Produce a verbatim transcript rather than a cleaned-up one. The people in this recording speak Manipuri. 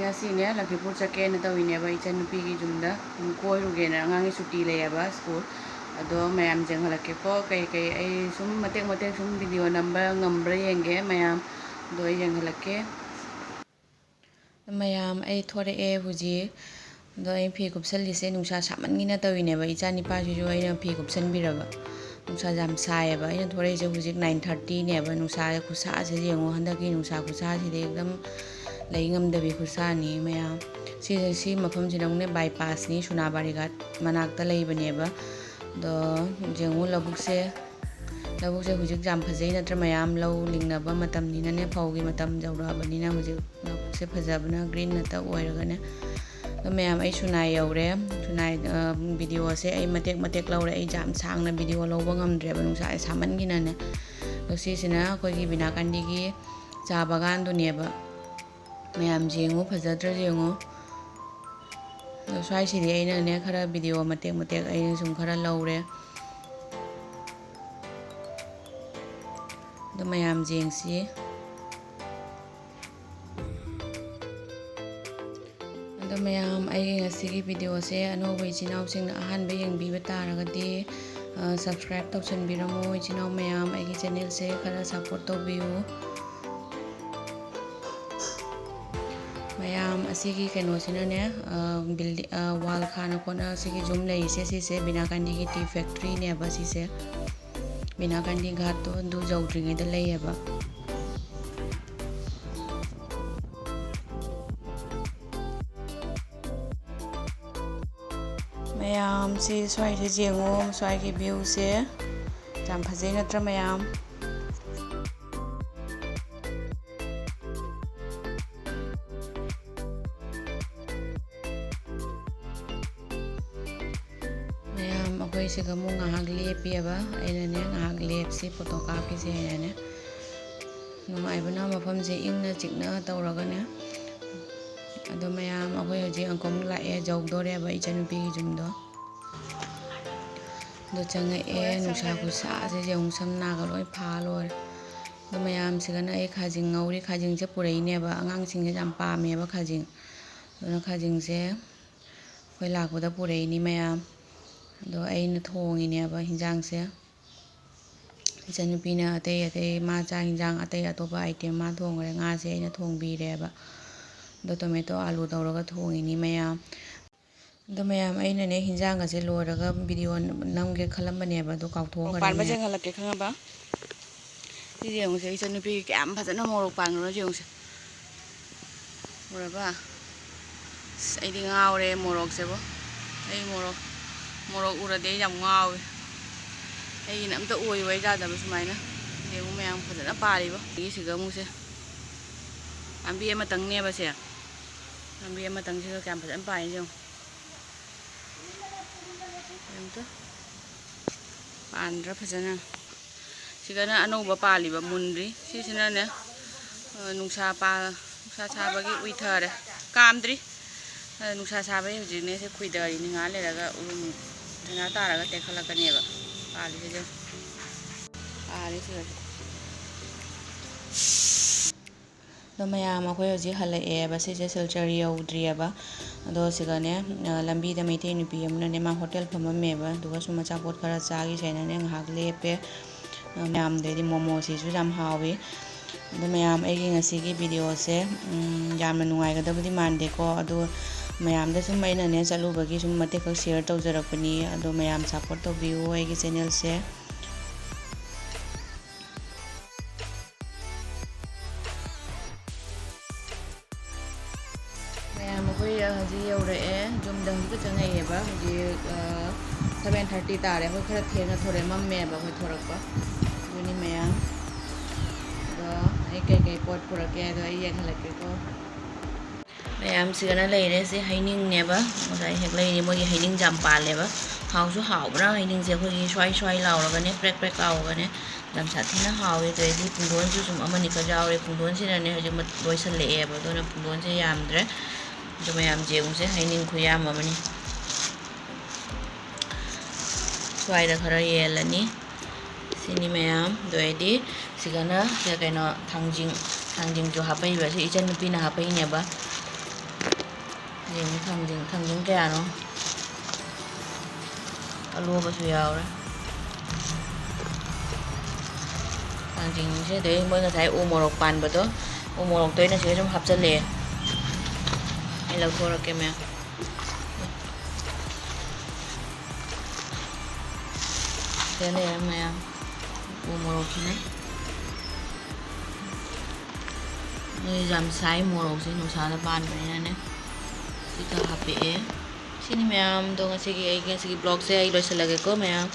ꯉꯁꯤꯅꯦ ꯂꯛꯈꯤꯄꯨꯔ ꯆꯠꯀꯦꯅ ꯇꯧꯔꯤꯅꯦꯕ, ꯏꯆꯟꯅꯨꯄꯤꯒꯤ ꯌꯨꯝꯗ꯫ ꯎꯝ, ꯀꯣꯏꯔꯨꯒꯦꯅ꯫ ꯑꯉꯥꯡꯒꯤ ꯁꯨꯇꯤ ꯂꯩꯌꯦꯕ ꯁ꯭ꯀꯨꯜ꯫ ꯑꯗꯣ ꯃꯌꯥꯝ ꯌꯦꯡꯍꯜꯂꯛꯀꯦꯀꯣ꯫ ꯀꯩ ꯀꯩ ꯑꯩ ꯁꯨꯝ ꯃꯇꯦꯛ ꯃꯇꯦꯛ ꯁꯨꯝ ꯚꯤꯗꯤꯑꯣ ꯅꯝꯕ ꯉꯝꯕ꯭ꯔꯥ ꯌꯦꯡꯒꯦ ꯃꯌꯥꯝ꯫ ꯑꯗꯣ ꯑꯩ ꯌꯦꯡꯍꯜꯂꯛꯀꯦ꯫ ꯃꯌꯥꯝ, ꯑꯩ ꯊꯣꯔꯛꯑꯦ ꯍꯧꯖꯤꯛ꯫ ꯑꯗꯣ ꯑꯩ ꯐꯤ ꯀꯨꯞꯁꯜꯂꯤꯁꯦ ꯅꯨꯡꯁꯥ ꯁꯥꯃꯟꯒꯤꯅ ꯇꯧꯔꯤꯅꯦꯕ꯫ ꯏꯆꯥ ꯅꯤꯄꯥꯁꯤꯁꯨ ꯑꯩꯅ ꯐꯤ ꯀꯨꯞꯁꯟꯕꯤꯔꯕ꯫ ꯅꯨꯡꯁꯥ ꯌꯥꯝ ꯁꯥꯏꯌꯦꯕ꯫ ꯑꯩꯅ ꯊꯣꯔꯛꯏꯁꯦ ꯍꯧꯖꯤꯛ nine thirtyꯅꯦꯕ꯫ ꯅꯨꯡꯁꯥ ꯈꯨꯁꯥꯁꯦ ꯌꯦꯡꯉꯣ꯫ ꯍꯟꯗꯛꯀꯤ ꯅꯨꯡꯁꯥ ꯈꯨꯁꯥꯁꯤꯗꯤ ꯑꯦꯛꯗꯝ ꯂꯩ ꯉꯝꯗꯕꯤ ꯈꯨꯁꯥꯅꯤ ꯃꯌꯥꯝ꯫ ꯁꯤ, ꯁꯤ ꯃꯐꯝꯁꯤꯅ ꯑꯃꯨꯛꯅꯦ bypassꯅꯤ, ꯁꯨꯅꯥꯕꯥꯔꯤ ꯒꯥꯠ ꯃꯅꯥꯛꯇ ꯂꯩꯕꯅꯦꯕ꯫ ꯑꯗꯣ ꯌꯦꯡꯉꯨ ꯂꯧꯕꯨꯛꯁꯦ꯫ ꯂꯧꯕꯨꯛꯁꯦ ꯍꯧꯖꯤꯛ ꯌꯥꯝ ꯐꯖꯩ ꯅꯠꯇ꯭ꯔꯥ ꯃꯌꯥꯝ? ꯂꯧ ꯂꯤꯡꯅꯕ ꯃꯇꯝꯅꯤꯅꯅꯦ, ꯐꯧꯒꯤ ꯃꯇꯝ ꯌꯧꯔꯛꯑꯕꯅꯤꯅ ꯍꯧꯖꯤꯛ ꯂꯧꯕꯨꯛꯁꯦ ꯐꯖꯕꯅ green ꯉꯥꯛꯇ ꯑꯣꯏꯔꯒꯅꯦ꯫ ꯑꯗꯣ ꯃꯌꯥꯝ, ꯑꯩ ꯁꯨꯅꯥꯏ ꯌꯧꯔꯦ꯫ ꯁꯨꯅꯥꯏ, ꯑ, ꯚꯤꯗꯤꯑꯣꯁꯦ ꯑꯩ ꯃꯇꯦꯛ ꯃꯇꯦꯛ ꯂꯧꯔꯦ꯫ ꯑꯩ ꯌꯥꯝ ꯁꯥꯡꯅ ꯚꯤꯗꯤꯑꯣ ꯂꯧꯕ ꯉꯝꯗ꯭ꯔꯦꯕ, ꯅꯨꯡꯁꯥꯁꯦ ꯁꯥꯃꯟꯒꯤꯅꯅꯦ꯫ ꯑꯗꯣ ꯁꯤꯁꯤꯅ ꯑꯩꯈꯣꯏꯒꯤ ꯕꯤꯅꯥꯀꯥꯟꯗꯤꯒꯤ ꯆꯥ ꯕꯒꯥꯟꯗꯨꯅꯦꯕ꯫ ꯃꯌꯥꯝ ꯌꯦꯡꯉꯨ, ꯐꯖꯗ꯭ꯔꯥ ꯌꯦꯡꯉꯨ꯫ ꯑꯗꯣ ꯁ꯭ꯋꯥꯏꯁꯤꯗꯤ ꯑꯩꯅꯅꯦ ꯈꯔ ꯚꯤꯗꯤꯑꯣ ꯃꯇꯦꯛ ꯃꯇꯦꯛ ꯑꯩꯅ ꯁꯨꯝ ꯈꯔ ꯂꯧꯔꯦ꯫ ꯑꯗꯣ ꯃꯌꯥꯝ ꯌꯦꯡꯁꯤ꯫ ꯑꯗꯣ ꯃꯌꯥꯝ, ꯑꯩꯒꯤ ꯉꯁꯤꯒꯤ ꯚꯤꯗꯤꯑꯣꯁꯦ ꯑꯅꯧꯕ ꯏꯆꯤꯟ ꯏꯅꯥꯎꯁꯤꯡꯅ ꯑꯍꯥꯟꯕ ꯌꯦꯡꯕꯤꯕ ꯇꯥꯔꯒꯗꯤ, ꯑ, subscribe ꯇꯧꯁꯟꯕꯤꯔꯝꯃꯣ ꯏꯆꯤꯟ ꯏꯅꯥꯎ ꯃꯌꯥꯝ꯫ ꯑꯩꯒꯤ channelꯁꯦ ꯈꯔ support ꯇꯧꯕꯤꯌꯨ꯫ ꯃꯌꯥꯝ, ꯑꯁꯤꯒꯤ ꯀꯩꯅꯣꯁꯤꯅꯅꯦ, ꯑ, building, ꯑ, wall ꯈꯥꯅ ꯈꯣꯠꯅ ꯑꯁꯤꯒꯤ ꯌꯨꯝ ꯂꯩꯔꯤꯁꯦ, ꯁꯤꯁꯦ ꯕꯤꯅꯥꯀꯥꯟꯗꯤꯒꯤ tea factoryꯅꯦꯕ꯫ ꯁꯤꯁꯦ ꯕꯤꯅꯥꯀꯥꯟꯗꯤ ꯘꯥꯠꯇꯣ ꯑꯗꯨ ꯌꯧꯗ꯭ꯔꯤꯉꯩꯗ ꯂꯩꯌꯦꯕ꯫ ꯃꯌꯥꯝ, ꯁꯤ ꯁ꯭ꯋꯥꯏꯁꯦ ꯌꯦꯡꯉꯣ, ꯁ꯭ꯋꯥꯏꯒꯤ viewꯁꯦ ꯌꯥꯝ ꯐꯖꯩ ꯅꯠꯇ꯭ꯔꯥ ꯃꯌꯥꯝ? ꯃꯌꯥꯝ, ꯑꯩꯈꯣꯏ ꯁꯤꯒ ꯑꯃꯨꯛ ꯉꯥꯏꯍꯥꯛ ꯂꯦꯞꯄꯤꯑꯕ꯫ ꯑꯩꯅꯅꯦ ꯉꯥꯏꯍꯥꯛ ꯂꯦꯞꯁꯤ, photo ꯀꯥꯞꯈꯤꯁꯤ ꯍꯥꯏꯅꯅꯦ꯫ ꯅꯨꯡꯉꯥꯏꯕꯅ ꯃꯐꯝꯁꯦ ꯏꯪꯅ ꯆꯤꯛꯅ ꯇꯧꯔꯒꯅꯦ꯫ ꯑꯗꯣ ꯃꯌꯥꯝ, ꯑꯩꯈꯣꯏ ꯍꯧꯖꯤꯛ uncle ꯑꯃꯨꯛ ꯂꯥꯛꯑꯦ, ꯌꯧꯗꯣꯔꯦꯕ ꯏꯆꯟꯅꯨꯄꯤꯒꯤ ꯌꯨꯝꯗꯣ꯫ ꯑꯗꯣ ꯆꯪꯉꯛꯑꯦ, ꯅꯨꯡꯁꯥ ꯈꯨꯁꯥꯁꯦ ꯌꯦꯡꯉꯨ, ꯁꯝꯅꯥꯒ ꯂꯣꯏ ꯐꯥ ꯂꯣꯏꯔꯦ꯫ ꯑꯗꯣ ꯃꯌꯥꯝꯁꯤꯒꯅ ꯑꯩ ꯈꯥꯖꯤꯡ ꯉꯧꯔꯤ꯫ ꯈꯥꯖꯤꯡꯁꯦ ꯄꯨꯔꯛꯏꯅꯦꯕ, ꯑꯉꯥꯡꯁꯤꯡꯁꯦ ꯌꯥꯝ ꯄꯥꯝꯃꯦꯕ ꯈꯥꯖꯤꯡ꯫ ꯑꯗꯨꯅ ꯈꯥꯖꯤꯡꯁꯦ ꯑꯩꯈꯣꯏ ꯂꯥꯛꯄꯗ ꯄꯨꯔꯛꯏꯅꯤ ꯃꯌꯥꯝ꯫ ꯑꯗꯣ ꯑꯩꯅ ꯊꯣꯡꯉꯤꯅꯦꯕ ꯍꯤꯟꯖꯥꯡꯁꯦ꯫ ꯏꯆꯟꯅꯨꯄꯤꯅ ꯑꯇꯩ ꯑꯇꯩ ꯃꯥ ꯆꯥꯛ ꯍꯤꯟꯖꯥꯡ ꯑꯇꯩ ꯑꯇꯣꯞꯄ item ꯃꯥ ꯊꯣꯡꯈ꯭ꯔꯦ꯫ ꯉꯥꯁꯦ ꯑꯩꯅ ꯊꯣꯡꯕꯤꯔꯦꯕ꯫ ꯑꯗꯣ tomato ꯑꯥꯂꯨ ꯇꯧꯔꯒ ꯊꯣꯡꯉꯤꯅꯤ ꯃꯌꯥꯝ꯫ ꯑꯗꯣ ꯃꯌꯥꯝ, ꯑꯩꯅꯅꯦ ꯍꯤꯟꯖꯥꯡꯒꯁꯦ ꯂꯣꯏꯔꯒ video ꯅꯝꯒꯦ ꯈꯜꯂꯝꯕꯅꯦꯕ, ꯑꯗꯣ ꯀꯥꯎꯊꯣꯛꯈ꯭ꯔꯦ ꯄꯥꯟꯕ ꯃꯌꯥꯝ꯫ ꯆꯦꯟꯈꯠꯂꯛꯀꯦ ꯈꯪꯉꯕ? ꯁꯤꯁꯦ ꯌꯦꯡꯉꯨꯁꯦ, ꯏꯆꯟꯅꯨꯄꯤ ꯀꯌꯥꯝ ꯐꯖꯅ ꯃꯣꯔꯣꯛ ꯄꯥꯟꯈ꯭ꯔꯣ ꯌꯦꯡꯉꯨꯁꯦ꯫ ꯎꯔꯕ? ꯑꯁ, ꯑꯩꯗꯤ ꯉꯥꯎꯔꯦ ꯃꯣꯔꯣꯛꯁꯦꯕꯣ꯫ ꯑꯩ ꯃꯣꯔꯣꯛ, ꯃꯣꯔꯣꯛ ꯎꯔꯗꯤ ꯑꯩ ꯌꯥꯝ ꯉꯥꯎꯋꯦ꯫ ꯑꯩꯒꯤꯅ ꯑꯝꯇ ꯑꯣꯏꯌꯨ ꯑꯩ ꯌꯥꯗꯕ ꯁꯨꯃꯥꯏꯅ꯫ ꯌꯦꯡꯉꯨ ꯃꯌꯥꯝ ꯐꯖꯅ ꯄꯥꯜꯂꯤꯕꯣ꯫ ꯑꯩꯒꯤꯁꯤꯒ ꯑꯃꯨꯛꯁꯦ꯫ ꯄꯥꯝꯕꯤ ꯑꯃꯇꯪꯅꯦꯕ ꯁꯦ꯫ ꯄꯥꯝꯕꯤ ꯑꯃꯇꯪꯁꯤꯒ ꯀꯌꯥꯝ ꯐꯖꯅ ꯄꯥꯜꯂꯤ ꯌꯦꯡꯉꯨ꯫ ꯑꯝꯇ ꯄꯥꯟꯗ꯭ꯔꯥ ꯐꯖꯅ? ꯁꯤꯒꯅ ꯑꯅꯧꯕ ꯄꯥꯜꯂꯤꯕ, ꯃꯨꯟꯗ꯭ꯔꯤ꯫ ꯁꯤꯁꯤꯅꯅꯦ, ꯑ, ꯅꯨꯡꯁꯥ ꯄꯥ-, ꯅꯨꯡꯁꯥ ꯁꯥꯕꯒꯤ ꯎꯏꯊꯔꯦ, ꯀꯥꯝꯗ꯭ꯔꯤ꯫ ꯑ, ꯅꯨꯡꯁꯥ ꯁꯥꯕꯒꯤ ꯍꯧꯖꯤꯛꯅꯦ ꯁꯤ ꯈꯨꯏꯗꯔꯤꯅꯤ, ꯉꯥꯏꯍꯥꯛ ꯂꯩꯔꯒ ꯎꯔꯨꯝ ꯗꯥꯏꯅꯥ ꯇꯥꯔꯒ ꯇꯦꯛꯈꯠꯂꯛꯀꯅꯦꯕ꯫ ꯄꯥꯜꯂꯤꯁꯤꯗ ꯄꯥꯜꯂꯤ ꯁꯤꯒꯁꯦ꯫ ꯑꯗꯣ ꯃꯌꯥꯝ, ꯑꯩꯈꯣꯏ ꯍꯧꯖꯤꯛ ꯍꯜꯂꯛꯑꯦꯕ꯫ ꯁꯤꯁꯦ ꯁꯤꯜꯆꯔ ꯌꯧꯗ꯭ꯔꯤꯑꯕ꯫ ꯑꯗꯣ ꯁꯤꯒꯅꯦ, ꯑ, ꯂꯝꯕꯤꯗ ꯃꯩꯇꯩ ꯅꯨꯄꯤ ꯑꯃꯅꯅꯦ, ꯃꯥ ꯍꯣꯇꯦꯜ ꯐꯝꯃꯝꯃꯦꯕ, ꯑꯗꯨꯒ ꯁꯨꯝ ꯑꯆꯥꯄꯣꯠ ꯈꯔ ꯆꯥꯈꯤꯁꯦꯅꯅꯦ ꯉꯥꯏꯍꯥꯛ ꯂꯦꯞꯄꯦ꯫ ꯑ, ꯃꯌꯥꯝꯗꯩꯗꯤ ꯃꯣꯃꯣꯁꯤꯁꯨ ꯌꯥꯝ ꯍꯥꯎꯋꯤ꯫ ꯑꯗꯣ ꯃꯌꯥꯝ, ꯑꯩꯒꯤ ꯉꯁꯤꯒꯤ videoꯁꯦ, ꯎꯝ, ꯌꯥꯝꯅ ꯅꯨꯡꯉꯥꯏꯒꯗꯕꯗꯤ ꯃꯥꯟꯗꯦꯀꯣ꯫ ꯑꯗꯣ ꯃꯌꯥꯝꯗ ꯁꯨꯝ ꯑꯩꯅꯅꯦ ꯆꯠꯂꯨꯕꯒꯤ ꯁꯨꯝ ꯃꯇꯦꯛ ꯈꯛ share ꯇꯧꯖꯔꯛꯄꯅꯤ꯫ ꯑꯗꯣ ꯃꯌꯥꯝ support ꯇꯧꯕꯤꯌꯨ ꯑꯩꯒꯤ channelꯁꯦ꯫ ꯃꯌꯥꯝ, ꯑꯩꯈꯣꯏ ꯍꯧꯖꯤꯛ ꯌꯧꯔꯛꯑꯦ꯫ ꯌꯨꯝꯗ ꯍꯧꯖꯤꯛꯇ ꯆꯪꯉꯛꯑꯦꯕ꯫ ꯍꯧꯖꯤꯛ, ꯑ, seven thirty ꯇꯥꯔꯦ꯫ ꯑꯩꯈꯣꯏ ꯈꯔ ꯊꯦꯡꯅ ꯊꯣꯔꯛꯑꯦ, ꯃꯝꯃꯦꯕ ꯑꯩꯈꯣꯏ ꯊꯣꯔꯛꯄ꯫ ꯑꯗꯨꯅꯤ ꯃꯌꯥꯝ꯫ ꯑꯗꯣ ꯑꯩ ꯀꯩꯀꯩ ꯄꯣꯠ ꯄꯨꯔꯛꯀꯦ ꯍꯥꯏꯗꯣ ꯑꯩ ꯌꯦꯡꯍꯜꯂꯛꯀꯦꯀꯣ꯫ ꯃꯌꯥꯝ, ꯁꯤꯗꯅ ꯂꯩꯔꯦ꯫ ꯁꯤ ꯍꯩꯅꯤꯡꯅꯦꯕ꯫ ꯉꯁꯥꯏ ꯍꯦꯛ ꯂꯩꯔꯤ꯫ ꯃꯣꯏꯒꯤ ꯍꯩꯅꯤꯡꯁꯦ ꯌꯥꯝ ꯄꯥꯜꯂꯦꯕ꯫ ꯍꯥꯎꯁꯨ ꯍꯥꯎꯕ꯭ꯔꯥ ꯍꯩꯅꯤꯡꯁꯦ꯫ ꯑꯩꯈꯣꯏꯒꯤ ꯁ꯭ꯋꯥꯏ ꯁ꯭ꯋꯥꯏ ꯂꯥꯎꯔꯒꯅꯦ, ꯄ꯭ꯔꯦꯛ ꯄ꯭ꯔꯦꯛ ꯂꯥꯎꯔꯒꯅꯦ꯫ ꯌꯥꯝ ꯁꯥꯊꯤꯅ ꯍꯥꯎꯋꯦ꯫ ꯑꯗꯩꯗꯤ ꯄꯨꯡꯗꯣꯟꯁꯨ ꯁꯨꯝ ꯑꯃꯅꯤꯈꯛ ꯌꯥꯎꯔꯦ꯫ ꯄꯨꯡꯗꯣꯟꯁꯤꯅꯅꯦ ꯍꯧꯖꯤꯛ ꯃꯠ-, ꯂꯣꯏꯁꯜꯂꯛꯑꯦꯕ꯫ ꯑꯗꯨꯅ ꯄꯨꯡꯗꯣꯟꯁꯦ ꯌꯥꯝꯗ꯭ꯔꯦ꯫ ꯑꯗꯨ ꯃꯌꯥꯝ ꯌꯦꯡꯉꯨꯁꯦ꯫ ꯍꯩꯅꯤꯡ ꯈꯨꯌꯥꯝ ꯑꯃꯅꯤ꯫ ꯁ꯭ꯋꯥꯏꯗ ꯈꯔ ꯌꯦꯜꯂꯅꯤ꯫ ꯁꯤꯅꯤ ꯃꯌꯥꯝ꯫ ꯑꯗꯨ ꯑꯣꯏꯔꯗꯤ ꯁꯤꯒꯅ ꯁꯤꯗ ꯀꯩꯅꯣ, ꯊꯥꯡꯖꯤꯡ, ꯊꯥꯡꯖꯤꯡꯁꯨ ꯍꯥꯞꯄꯛꯏꯕ꯫ ꯁꯤ ꯏꯆꯟꯅꯨꯄꯤꯅ ꯍꯥꯞꯄꯛꯏꯅꯦꯕ꯫ ꯌꯦꯡꯉꯨ, ꯊꯥꯡꯖꯤꯡ, ꯊꯥꯡꯖꯤꯡ ꯀꯌꯥꯅꯣ? ꯑꯂꯣꯕꯁꯨ ꯌꯥꯎꯔꯦ꯫ ꯊꯥꯡꯖꯤꯡꯁꯦ ꯑꯗꯩ ꯃꯣꯏ ꯉꯁꯥꯏ ꯎ ꯃꯣꯔꯣꯛ ꯄꯥꯟꯕꯗꯣ, ꯎ ꯃꯣꯔꯣꯛꯇꯣ ꯑꯩꯅ ꯁꯤꯗ ꯁꯨꯝ ꯍꯥꯞꯆꯜꯂꯛꯑꯦ꯫ ꯑꯩ ꯂꯧꯊꯣꯔꯛꯀꯦ ꯃꯌꯥꯝ꯫ ꯁꯤꯗ ꯂꯩꯔꯦ ꯃꯌꯥꯝ꯫ ꯎ ꯃꯣꯔꯣꯛꯁꯤꯅ꯫ ꯅꯣꯏ ꯌꯥꯝ ꯁꯥꯏ ꯃꯣꯔꯣꯛꯁꯦ, ꯅꯨꯡꯁꯥꯗ ꯄꯥꯟꯕꯅꯤꯅꯅꯦ꯫ ꯁꯤ ꯈꯔ ꯍꯥꯞꯄꯛꯑꯦ꯫ ꯁꯤꯅꯤ ꯃꯌꯥꯝꯗꯣ ꯉꯁꯤꯒꯤ ꯑꯩꯒꯤ, ꯉꯁꯤꯒꯤ vlogꯁꯦ ꯑꯩ ꯂꯣꯏꯁꯤꯜꯂꯒꯦꯀꯣ ꯃꯌꯥꯝ꯫